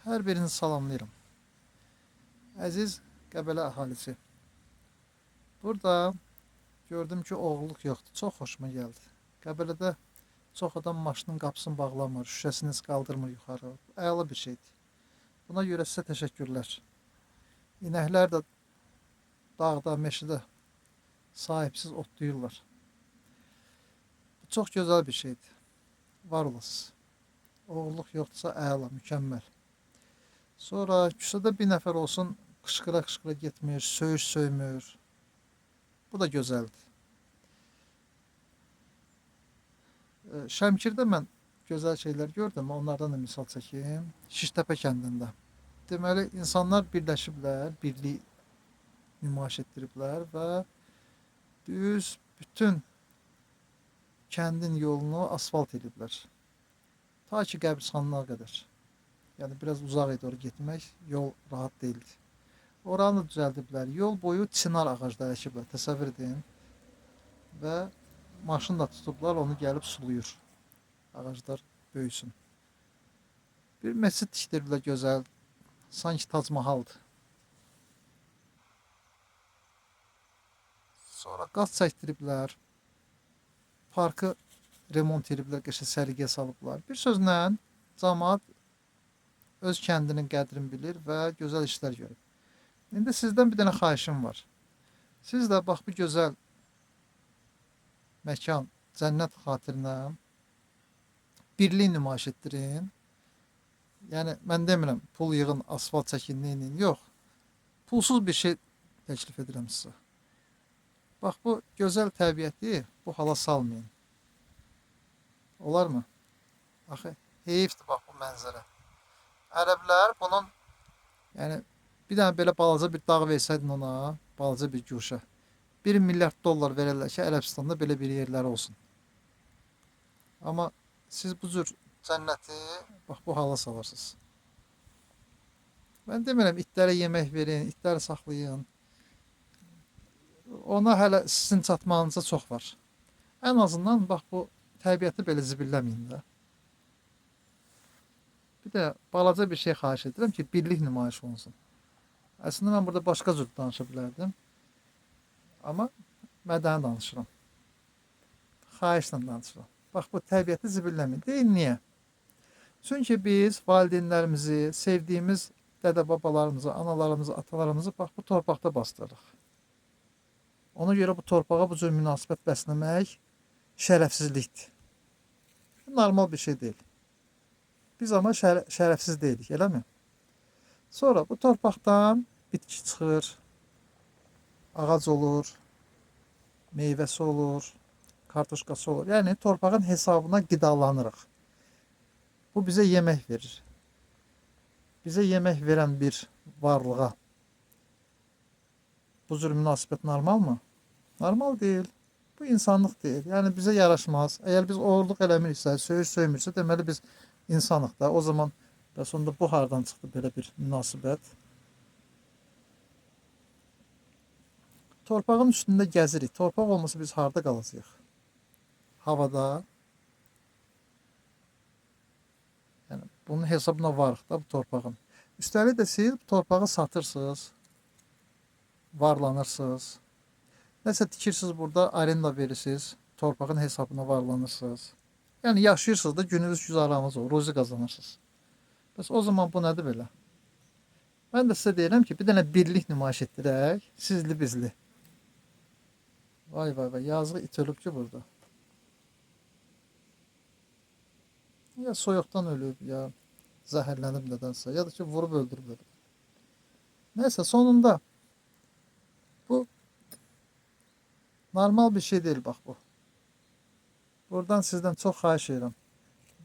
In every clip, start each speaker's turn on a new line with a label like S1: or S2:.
S1: Hər birini salamlayıram. Əziz Qəbələ əhalisi. Burada gördüm ki, oğurluq yoxdur. Çox xoşuma gəldi. Qəbələdə çox adam maşının qapısını bağlamır, şüşəsini qaldırmır yuxarı. Əla bir şeydir. Buna görə sizə təşəkkürlər. İnəklər də dağda, meşədə sahibsiz otlayırlar. Bu çox gözəl bir şeydir. Var olasınız. Oğurluq yoxdursa əla, mükəmməl. Sonra küçədə bir nəfər olsun qışqıra-qışqıra getmir, söyüş söymür. Bu da gözəldir. Şəmkirdə mən gözəl şeylər gördüm. Onlardan da misal çəkim. Şiştəpə kəndində. Deməli, insanlar birləşiblər, birlik nümayiş etdiriblər və düz bütün kəndin yolunu asfalt ediblər. Ta ki qəbristanlığa qədər. Yəni biraz uzaq idi ora getmək, yol rahat deyildi. Oranı da düzəldiblər. Yol boyu çınar ağacları əkiblər. Təsəvvür edin. Və maşın da tutublar, onu gəlib sulayır. Ağaclar böyüsün. Bir məscid tikdiriblər gözəl. Sanki Tac Mahaldır. Sonra qaz çəkdiriblər. Parkı remont ediblər, qəşəng səliqəyə salıblar. Bir sözlə camaat öz kəndinin qədrini bilir və gözəl işlər görür. İndi sizdən bir dənə xahişim var. Siz də bax bu gözəl məkan, cənnət xatirinə birlik nümayiş etdirin. Yəni mən demirəm pul yığın, asfalt çəkin, neyin, yox. Pulsuz bir şey təklif edirəm sizə. Bax bu gözəl təbiəti bu hala salmayın. Olar mı? Axı heyifdir bax bu mənzərə. Ərəblər bunun, yəni bir dənə belə balaca bir dağ versəydin ona, balaca bir guşə, 1 milyard dollar verərlər ki, Ərəbistanda belə bir yerləri olsun. Amma siz bu cür cənnəti bax bu hala salarsınız. Mən demirəm itlərə yemək verin, itləri saxlayın. Ona hələ sizin çatmağınıza çox var. Ən azından bax bu təbiəti belə zibilləməyin də. Bir də balaca bir şey xahiş edirəm ki, birlik nümayiş olunsun. Əslində mən burada başqa cür danışa bilərdim. Amma mədəni danışıram. Xahişlə danışıram. Bax bu təbiəti zibilləməyin. Deyin niyə? Çünki biz valideynlərimizi, sevdiyimiz dədə-babalarımızı, analarımızı, atalarımızı bax bu torpaqda bastırırıq. Ona görə bu torpağa bu cür münasibət bəsləmək şərəfsizlikdir. Bu normal bir şey deyil. Biz amma şərəfsiz deyilik, eləmi? Sonra bu torpaqdan bitki çıxır, ağac olur, meyvəsi olur, kartoşkası olur. Yəni torpağın hesabına qidalanırıq. Bu bizə yemək verir. Bizə yemək verən bir varlığa bu cür münasibət normalmı? Normal deyil. Bu insanlıq deyil. Yəni bizə yaraşmaz. Əgər biz oğurluq eləmiriksə, söyüş söymürsə, deməli biz insanıq da. O zaman bəs onda bu hardan çıxdı belə bir münasibət? Torpağın üstündə gəzirik. Torpaq olmasa biz harda qalacağıq? Havada. Yəni bunun hesabına varıq da bu torpağın. Üstəlik də siz bu torpağı satırsınız, varlanırsınız. Nəsə tikirsiniz burada, arenda verirsiniz, torpağın hesabına varlanırsınız. Yəni yaşayırsınız da, gününüz güzaranınız olur, ruzi qazanırsınız. Bəs o zaman bu nədir belə? Mən də sizə deyirəm ki, bir dənə birlik nümayiş etdirək, sizli bizli. Vay vay vay, yazığı it ölüb ki burada. Ya soyuqdan ölüb, ya zəhərlənib nədənsə, ya da ki vurub öldürüblər. Nəysə, sonunda bu normal bir şey deyil bax bu. Buradan sizdən çox xahiş edirəm.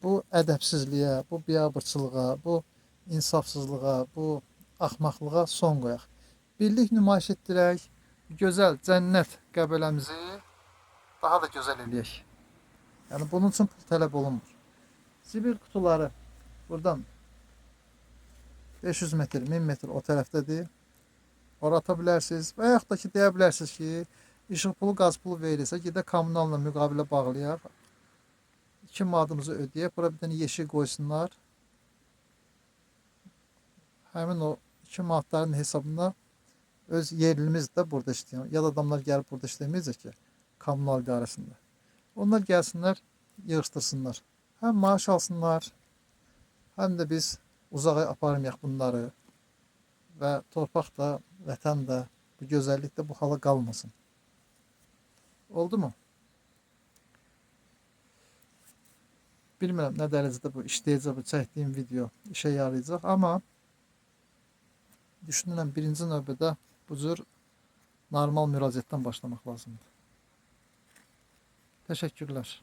S1: Bu ədəbsizliyə, bu biabırçılığa, bu insafsızlığa, bu axmaqlığa son qoyaq. Birlik nümayiş etdirək, gözəl cənnət Qəbələmizi daha da gözəl eləyək. Yəni bunun üçün pul tələb olunmur. Zibil qutuları buradan 500 metr, 1000 metr o tərəfdədir. Ora ata bilərsiniz və yaxud da ki, deyə bilərsiniz ki, işıq pulu, qaz pulu verilirsə, gedək kommunalla müqavilə bağlayaq. 2 manatımızı ödəyək. Bura bir dənə yeşik qoysunlar. Həmin o 2 manatların hesabına öz yerlimiz də burada işləyən, yad adamlar gəlib burada işləməyəcək ki, kommunal idarəsində. Onlar gəlsinlər, yığışdırsınlar. Həm maaş alsınlar, həm də biz uzağa aparmayaq bunları və torpaq da, vətən də, bu gözəllik də bu hala qalmasın. Oldu mu? Bilmirəm nə dərəcədə bu işləyəcək, bu çəkdiyim video işə yarayacaq, amma düşünürəm birinci növbədə bu cür normal müraciətdən başlamaq lazımdır. Təşəkkürlər.